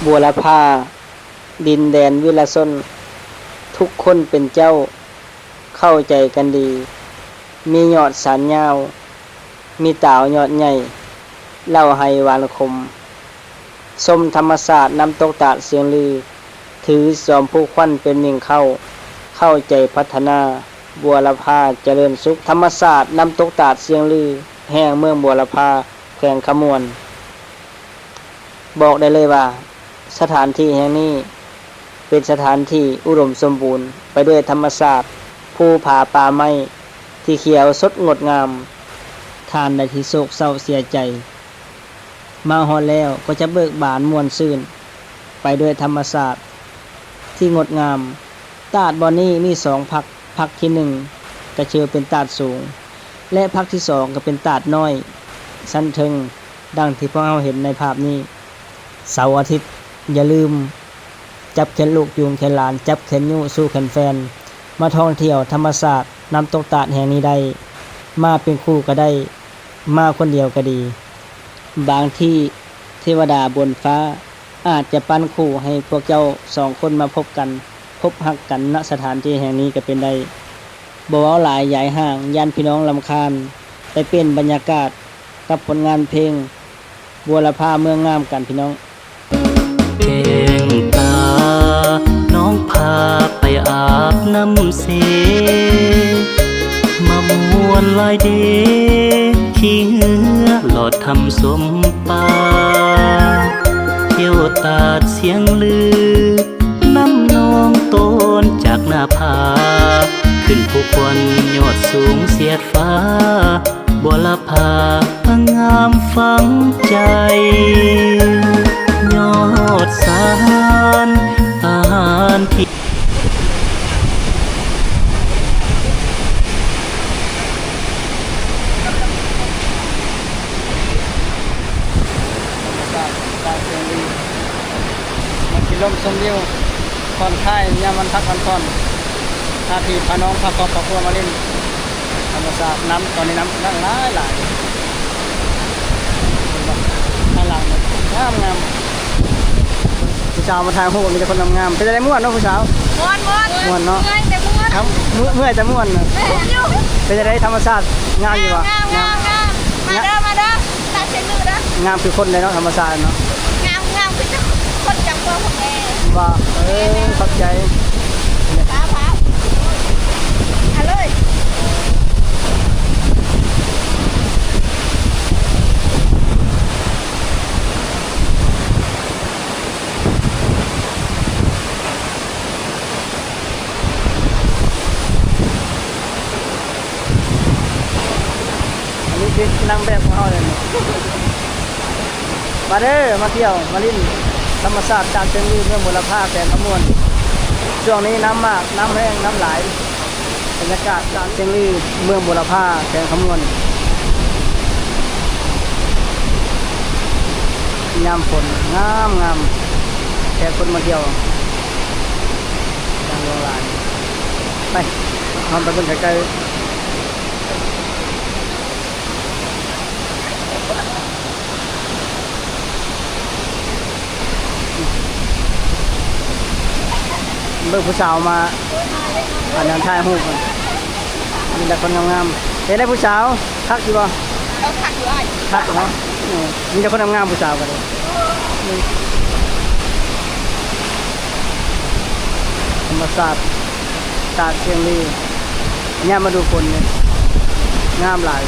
ບົວລະພາ ດິນແດນວິລະຊົນ ທຸກຄົນເປັນເຈົ້າ ເຂົ້າໃຈກັນດີ ມີຍອດສານຍາວ ມີຕາວຍອດໃຫຍ່ ເຫຼົ່າໄຮຫວານຂົມ ຊົມທຳມະຊາດນ້ຳຕົກຕາດຊຽງລື ຖືຈອມພູຂວັນເປັນມິ່ງເຄົ້າ ເຂົ້າໃຈພັດທະນາ ບົວລະພາຈະເລີນສຸກ ທຳມະຊາດນ້ຳຕົກຕາດຊຽງລື ແຫ່ງເມືອງບົວລະພາ ແຂວງຄຳມ່ວນ. ບອກໄດ້ເລີຍວ່າ ສະຖານທີ່ແຫ່ງນີ້ເປັນສະຖານທີ່ອຸດົມສົມບູນໄປດ້ວຍທຳມະຊາດ, ພູຜາປ່າໄມ້ທີ່ຂຽວສົດງົດງາມ. ທ່ານໃດທີ່ໂສກເສົ້າເສຍໃຈ ມາຮອດແລ້ວກໍຈະເບີກບານມ່ວນຊື່ນໄປດ້ວຍທຳມະຊາດທີ່ງົດງາມ. ຕາດບ່ອນນີ້ມີສອງພັກ, ພັກທີໜຶ່ງກໍຖືເປັນຕາດສູງ ແລະ ພັກທີສອງກໍເປັນຕາດນ້ອຍຊັ້ນເທິງ ດັ່ງທີ່ພວກເຮົາເຫັນໃນພາບນີ້. ເສົາອາທິດຢ່າລືມຈັບແຂນລູກຈູງແຂນຫຼານ, ຈັບແຂນຍູ້ສູ້ແຂນແຟນ ມາທ່ອງທ່ຽວທຳມະຊາດນ້ຳຕົກຕາດແຫ່ງນີ້ໄດ້. ມາເປັນຄູ່ກໍໄດ້, ມາຄົນດຽວກໍດີ. ບາງທີເທວະດາບົນຟ້າອາດຈະປັ້ນຄູ່ໃຫ້ພວກເຈົ້າສອງຄົນມາພົບກັນ, ພົບຮັກກັນ ນະສະຖານທີ່ແຫ່ງນີ້ກໍເປັນໄດ້. ບໍ່ເວົ້າຫຼາຍຢາຍຫ່າງ, ຢ້ານພີ່ນ້ອງລຳຄານ. ໄປປ່ຽນບັນຍາກາດກັບຜົນງານເພງບົວລະພາເມືອງງາມກັນ ພີ່ນ້ອງ. ແຈ້ງຕາ ນ້ອງພາໄປອາບນ້ຳເຊ ມາມ່ວນຫຼາຍເດ ຂີ່ເຮືອລອດຖ້ຳຊົມປ່າ ທ່ຽວຕາດຊຽງລື ນຳນ້ອງໂຕນຈາກໜ້າຜາ ຂຶ້ນພູຂວັນຍອດສູງສຽດຟ້າ ບົວລະພາງາມຝັງໃຈ ຍອດສານອານທີ່ ມາກິນລົມຊົມວິວ ຜ່ອນຄາຍຍາມວັນພັກວັນຜ່ອນ ພາພີ່ພານ້ອງ ພາຄອບຄອບຄົວມາຫຼິ້ນ ທຳມະຊາດ ນ້ຳຕອນນີ້ນ້ຳຫຼາຍໆ ເຫັນບໍ່? ທາງຫຼັງງາມໆ ຜູ້ສາວມາຖ່າຍຮູບ ມີແຕ່ຄົນງາມໆ. ເປັນຈັ່ງໃດ ມ່ວນເນາະຜູ້ສາວ? ມ່ວນໆ ມ່ວນເນາະ ເມື່ອຍແຕ່ມ່ວນ ເມື່ອຍແຕ່ມ່ວນ. ແມ່ນຢູ່. ເປັນຈັ່ງໃດ ທຳມະຊາດງາມຢູ່ບໍ່? ງາມໆ ງາມໆ. ມາເດີ ມາເດີ ຕາດຊຽງລືເດີ. ງາມຄືຄົນເລີຍເນາະ ທຳມະຊາດເນາະ. ງາມ ງາມຄືຄົນຈຳພວກແທ້. ວ່າ ເອີ ຂອບໃຈ. ອັນນີ້ຄືນາງແບບຂອງເຮົາເລີຍ. ມາເດີ ມາທ່ຽວ ມາຫຼິ້ນທຳມະຊາດຕາດຊຽງລື ເມືອງບົວລະພາ ແຂວງຄຳມ່ວນ. ຊ່ວງນີ້ນ້ຳມາກ ນ້ຳແຮງ ນ້ຳຫຼາຍ. ບັນຍາກາດຕາດຊຽງລື ເມືອງບົວລະພາ ແຂວງຄຳມ່ວນ. ຍາມຝົນງາມໆ ແຂກຄົນມາທ່ຽວຢ່າງຫຼວງຫຼາຍ. ໄປ ເຮົາໄປເບິ່ງໃກ້ໆ. ເບິ່ງຜູ້ສາວມາ ອັນນັ້ນຖ່າຍຮູບ ມີແຕ່ຄົນງາມໆ. ເປັນໄດ໋ຜູ້ສາວ ຄັກຢູ່ບໍ່? ເອີ ຄັກຢູ່ອ້າຍ. ຄັກເນາະ. ເອີ ມີແຕ່ຄົນງາມໆ ຜູ້ສາວກໍໄດ້. ທຳມະຊາດ ຕາດຊຽງລື ຍາມລະດູຝົນນີ້ ງາມຫຼາຍ.